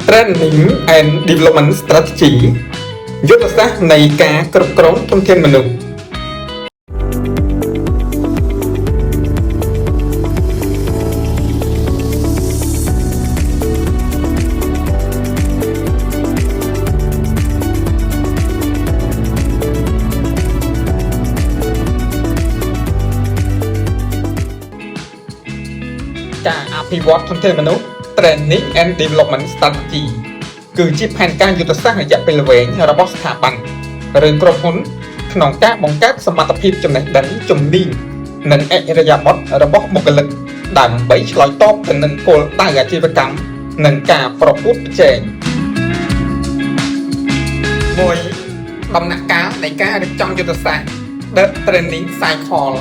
Training and Development Strategy យុទ្ធសាស្ត្រនៃការគ្រប់គ្រងធនធានមនុស្ស ការអភិវឌ្ឍធនធានមនុស្ស Training and Development Strategy គឺជាផែនការយុទ្ធសាស្ត្ររយៈពេលវែងរបស់ស្ថាប័នឬក្រុមហ៊ុនក្នុងការបង្កើតសមត្ថភាពចំណេះដឹងជំនាញនិងឥរិយាបថរបស់បុគ្គលិកដើម្បីឆ្លើយតបទៅនឹងគោលដៅអាជីវកម្មនិងការប្រកួតប្រជែង1ដំណាក់កាលនៃការរៀបចំយុទ្ធសាស្ត្រ The Training Cycle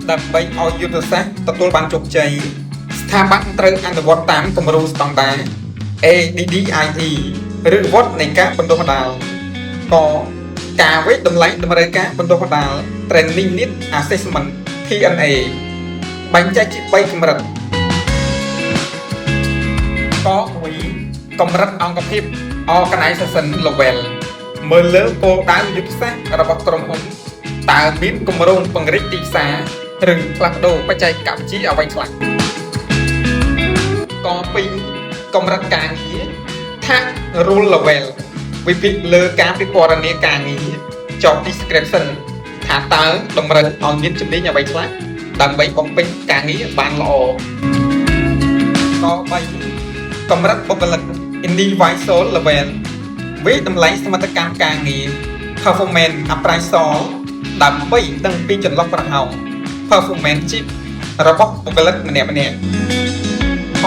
ដើម្បីឲ្យយុទ្ធសាស្ត្រទទួលបានជោគជ័យស្ថាប័នត្រូវអនុវត្តតាមគំរូស្តង់ដារ ADDIE ឬវដ្តនៃការបណ្ដុះបណ្ដាលកការវាយតម្លៃតម្រូវការបណ្ដុះបណ្ដាល Training Need Assessment TNA បែងចែកជា3កម្រិតក1កម្រិតអង្គភាព Organization Level មើលលើគោលដៅយុទ្ធសាស្ត្ររបស់ក្រុមហ៊ុនតើមានគម្រោងពង្រីកទីផ្សារឬផ្លាស់ប្ដូរបច្ចេកវិទ្យាអ្វីខ្លះក2កម្រិតការងារ Task Role Level វិភាគលើការពិពណ៌នាការងារ Job Description ថាតើតម្រូវឲ្យមានជំនាញអ្វីខ្លះដើម្បីបំពេញការងារបានល្អក3កម្រិតបុគ្គលិក Individual Level វាយតម្លៃសមត្ថកម្មការងារ Performance Appraisal ដើម្បីដឹងពីចន្លោះប្រហោង Performance Gap របស់បុគ្គលិកម្នាក់ៗខ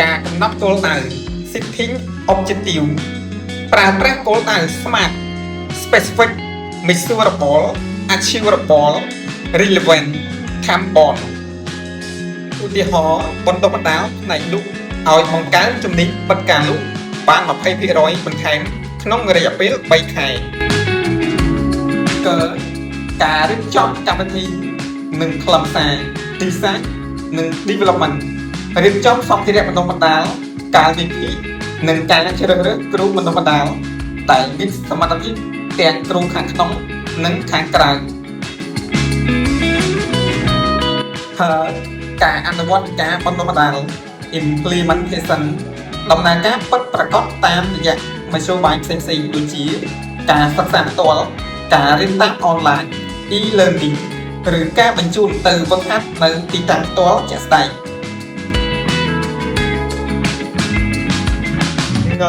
ការកំណត់គោលដៅ Setting Objective ប្រើប្រាស់គោលដៅ SMART Specific, Measurable, Achievable, Relevant, Time Bound ឧទាហរណ៍បណ្ដុះបណ្ដាលផ្នែកលក់ឲ្យបង្កើនជំនាញបិទការលក់បាន20%បន្ថែមក្នុងរយៈពេល3ខែកើការរៀបចំកម្មវិធីនិងខ្លឹមសារ Design និង Development រៀបចំសម្ភារៈបណ្ដុះបណ្ដាលកាលវិភាគនិងការជ្រើសរើសគ្រូបណ្ដុះបណ្ដាលដែលមានសមត្ថភាពទាំងគ្រូខាងក្នុងនិងខាងក្រៅហើយការអនុវត្តការបណ្ដុះបណ្ដាល implementation ដំណើរការពិតប្រាកដតាមរយៈមធ្យោបាយផ្សេងៗដូចជា ការសិក្សាផ្ទាល់ការរៀនតាមអនឡាញ e-learning ឬការបញ្ជូនទៅហ្វឹកហាត់នៅទីតាំងផ្ទាល់ជាក់ស្ដែងង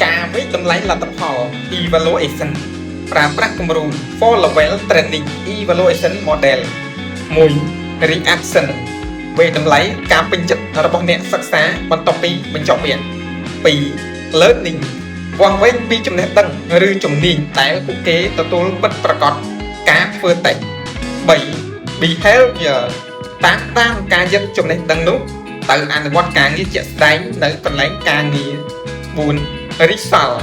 ការវាយតម្លៃលទ្ធផល evaluation ប្រើប្រាស់គំរូ four level training evaluation model 1 reaction វាយតម្លៃការពេញចិត្តរបស់អ្នកសិក្សាបន្ទាប់ពីបញ្ចប់វគ្គ2 learning វាស់វែងពីចំណេះដឹងឬជំនាញដែលពួកគេទទួលពិតប្រាកដការធ្វើតេស្ត3 behavior តាមដានការយកចំណេះដឹងនោះទៅអនុវត្តការងារជាក់ស្ដែងនៅកន្លែងការងារ4 result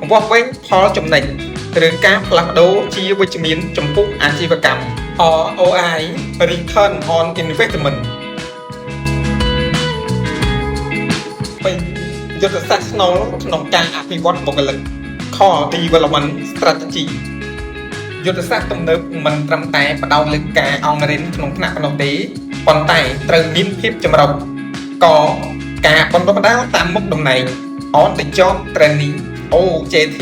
វាស់វែងផលចំណេញឬការផ្លាស់ប្ដូរជាវិជ្ជមានចំពោះអាជីវកម្ម ROI Return on Investment 2យុទ្ធសាស្ត្រស្នូលក្នុងការអភិវឌ្ឍបុគ្គលិក Core Development Strategy យុទ្ធសាស្ត្រទំនើបមិនត្រឹមតែផ្ដោតលើការអង្រៀនក្នុងថ្នាក់ប៉ុណ្ណោះទេប៉ុន្តែត្រូវមានភាពចម្រុះកការបណ្ដុះបណ្ដាលតាមមុខតំណែង On the Job Training OJT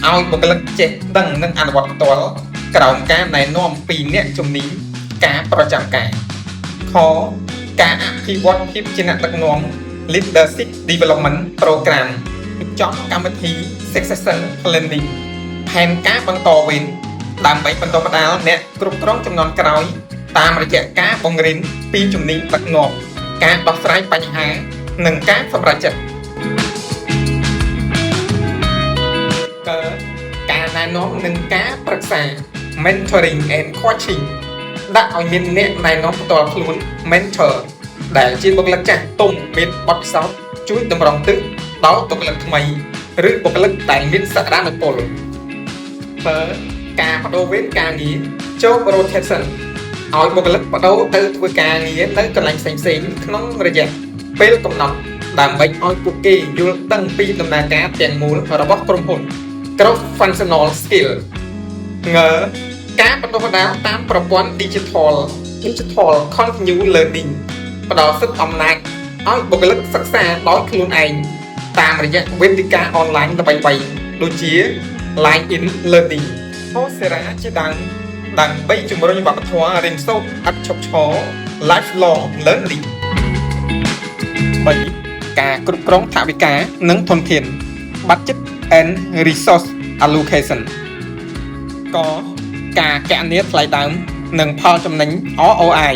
ឲ្យបុគ្គលិកចេះដឹងនិងអនុវត្តផ្ទាល់ក្រោមការណែនាំពីអ្នកជំនាញការប្រចាំការខការអភិវឌ្ឍភាពជាអ្នកដឹកនាំ Leadership Development Program រៀបចំកម្មវិធី Succession Planning ផែនការបន្តវេនដើម្បីបណ្ដុះបណ្ដាលអ្នកគ្រប់គ្រងជំនាន់ក្រោយ តាមរយៈការបង្រៀនពីជំនាញដឹកនាំការដោះស្រាយបញ្ហា និងការសម្រេចចិត្តកើការណែនាំនិងការប្រឹក្សា Mentoring and Coaching ដាក់ឲ្យមានអ្នកណែនាំផ្ទាល់ខ្លួន mentor ដែលជាបុគ្គលិកចាស់ទុំមានបទពិសោធន៍ជួយតម្រង់ទិសដល់បុគ្គលិកថ្មី ឬបុគ្គលិកដែលមានសក្តានុពលបើការបដូរវេនការងារ job rotation ឲ្យបុគ្គលិកបដូរទៅធ្វើការងារនៅកន្លែងផ្សេងៗក្នុងរយៈ ពេលកំណត់ដើម្បីឲ្យពួកគេយល់ដឹងពីដំណើរការទាំងមូលរបស់ក្រុមហ៊ុន Cross Functional Skill ងការបណ្ដុះបណ្ដាលតាមប្រព័ន្ធ Digital Digital Continue Learning ផ្ដល់សិទ្ធិអំណាចឲ្យបុគ្គលិកសិក្សាដោយខ្លួនឯងតាមរយៈវេទិកាអនឡាញល្បីៗដូចជា LinkedIn Learning Coursera ជាដើមដើម្បីជំរុញវប្បធម៌រៀនសូត្រឥតឈប់ឈរ Lifelong Learning។ 3ការគ្រប់គ្រងថវិកានិងធនធាន Budget and Resource Allocation កការគណនាថ្លៃដើម និងផលចំណេញ ROI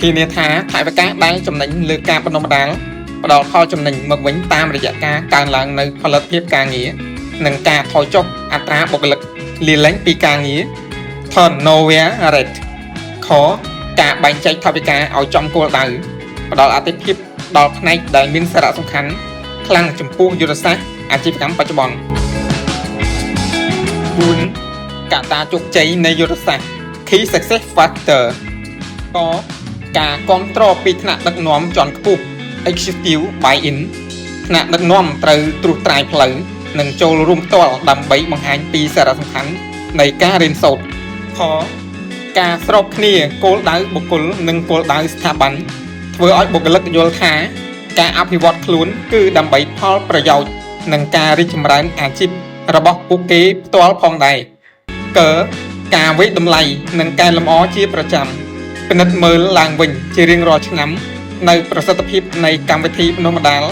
ធានាថាថវិកាដែលចំណេញលើការបណ្ដុះបណ្ដាលផ្ដល់ផលចំណេញមកវិញតាមរយៈការកើនឡើងនូវផលិតភាពការងារនិងការថយចុះអត្រាបុគ្គលិកលាលែងពីការងារ turnover rate។ ខការបែងចែកថវិកាឲ្យចំគោលដៅផ្ដល់អាទិភាពដល់ផ្នែកដែលមានសារៈសំខាន់ខ្លាំងចំពោះយុទ្ធសាស្ត្រអាជីវកម្មបច្ចុប្បន្ន4កត្តាជោគជ័យនៃយុទ្ធសាស្ត្រ Key Success Factor កការគ្រប់គ្រងពីថ្នាក់ដឹកនាំជាន់ខ្ពស់ Executive Buy-in ថ្នាក់ដឹកនាំត្រូវត្រួសត្រាយផ្លូវនិងចូលរួមផ្ទាល់ដើម្បីបង្ហាញពីសារៈសំខាន់នៃការរៀនសូត្រខការស្របគ្នាគោលដៅបុគ្គលនិងគោលដៅស្ថាប័នធ្វើឲ្យបុគ្គលិកយល់ថា ការអភិវឌ្ឍខ្លួនគឺដើម្បីផលប្រយោជន៍និងការរីកចម្រើនអាជីពរបស់ពួកគេផ្ទាល់ផងដែរកការវាយតម្លៃនិងកែលម្អជាប្រចាំពិនិត្យមើលឡើងវិញជារៀងរាល់ឆ្នាំនៅប្រសិទ្ធភាពនៃកម្មវិធីបណ្ដុះបណ្ដាល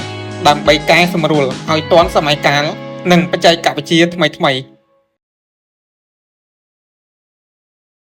ដើម្បីកែសម្រួលឲ្យទាន់សម័យកាលនិងបច្ចេកវិទ្យាថ្មីៗ។